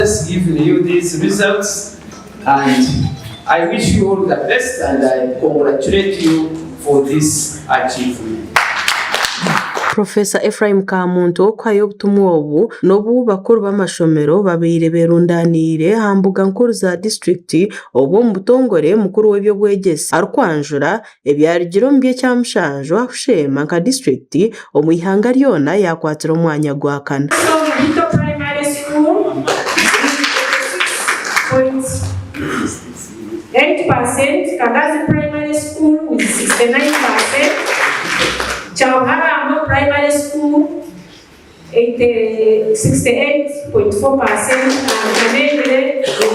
just given you these results and I wish you all the best and I congratulate you for this achievement. Professor Ephraim Kamuntu okuhayo obutumwa obu n'obu bakuru b'amashomero babaire berundaniire aha mbuga nkuru za disiturikiti obwo omu butongore mukuru w'eby'obwegyese arikwanjura ebyarugire omu by'ekyamushanju ahu Sheema nka disiturikiti omu ihanga ryona yaakwatsire omwanya gwa kana. Muhito Primary School with 86.8 percent, Kagazi Primary School with 69 percent, Kyauharambo Primary School 68.4 percent and Kamendere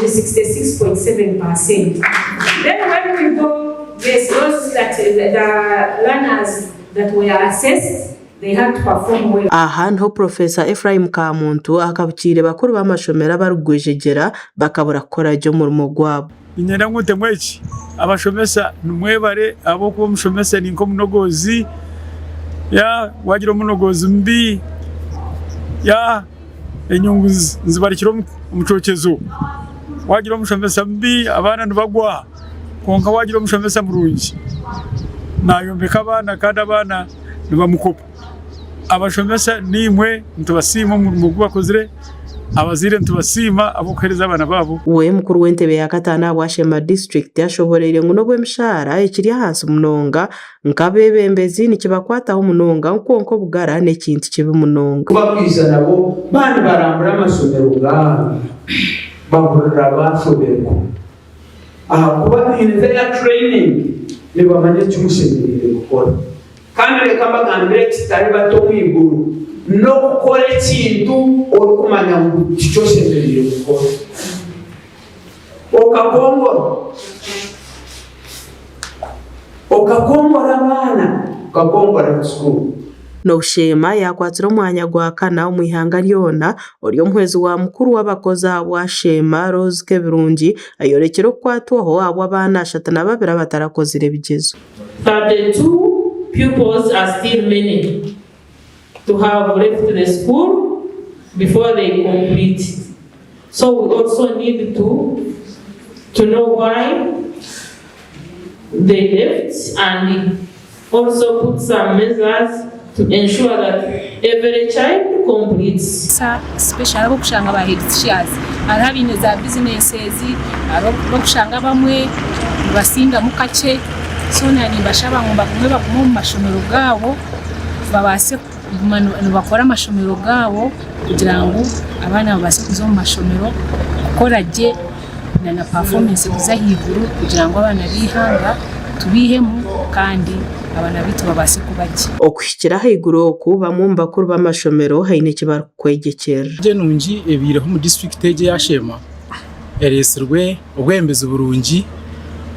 with 66.7 percent. Then when we go, yes, those that the learners that were assessed, they had to perform well. Aha niho Professor Ephraim Kamuntu akabukiire bakuru b'amashomero abarikugwejegyera bakabura kukora gye omurimo gwabo. Niinyenda ngu ntemu eki, abashomesa nimwebare ahabw'okuba omushomesa ni nk'omunogoozi, waagira omunogoozi mubi enyungu nizibarikira omu kyokyezo, waagira omushomesa mubi abaana nibagwa, kwonka waagira omushomesa murungi naayombeka abaana kandi abaana nibamukopa. Abashomesa naimwe nitubasiima omurimo ogu bakozire, abazaire nitubasiima ahabw'okuheereza abaana baabo. We mukuru w'entebe ya kataano ahabwa Sheema disiturikiti ashoboreire ngu n'obu emishaara ekiri ahansi munonga, nk'abeebembezi nikibakwataho munonga ngu kwonka obugara n'ekintu kibi munonga. Ku bakwija nabo baaba nibarambura amashomero gaabo, bahurira baashoberwa ahakuba in their training nibamanya eki mushemereire kukora. Kandi reka mbagambire kitari bato omu iguru n'okukora ekintu orikumanya ngu tikyo oshemereire kukora. Okakongora, okakongora abaana, okakongora sukuru. N'obu Sheema yaakwatsire omwanya gwa kana omu ihanga ryona, ori omuhwezi wa mukuru w'abakozi ahabwa Sheema, Rose Kebirungi, ayorekire okukwatwaho ahabw'abaana 32 abatarakozire bigyezo. 32 pupils are still many to have left the school before they complete so we also need to to know why they left and also put some measures to ensure that every child completes. Especially abokushanga ba head teachers hariho abaine za businesses hariho abokushanga abamwe nibasingamu kakye so nanye nimbashaba ngu bagume bagume omu mashomero gaabo babaase kuguma nibakora amashomero gaabo kugira ngu abaana babaase kuza omu mashomero kukora gye na na performance kuza ahaiguru kugira ngu abaana b'eihanga tubaihemu kandi abaana baitu babaase kuba gye. Okuhikira ahaiguru oku, bamwe omu bakuru b'amashomero haine eki barikukwegyekyerera. Egyo enungi ebaireho omu disiturikiti egi eya Sheema eretsirwe obwebembezi burungi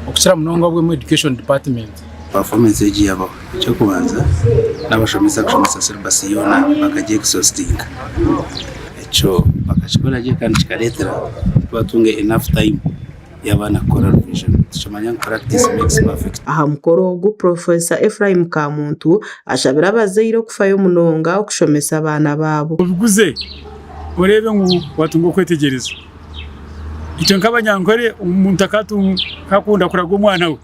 okukira munonga obw'omu education department. Performance egi yabaho, eky'okubanza n'abashomesa kushomesa syllabus yoona bakagi exhaustinga. Ekyo bakakikora gye kandi kikareetera twatunga enough time y'abaana kukora revision. Tukimanya ngu practice makes perfect. Aha mukoro ogu, Professor Ephraim Kamuntu ashabire abazaire okufayo munonga okushomesa abaana baabo. Obiguze oreebe ngu watunga okwetegyereza. Itwe nk'abanyankore omuntu akakunda kuraga omwana we.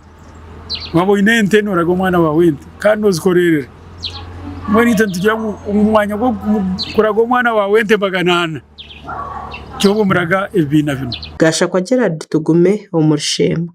Waaba oine ente nooraga omwana waawe ente kandi noozikoreerera. Mbwenu itwe nitugira ngu omu mwanya gw'okuraga omwana waawe ente magana ana, kyoba omuraga ebibiina bina. Gashakwa Gerald Tugume omuri Sheema.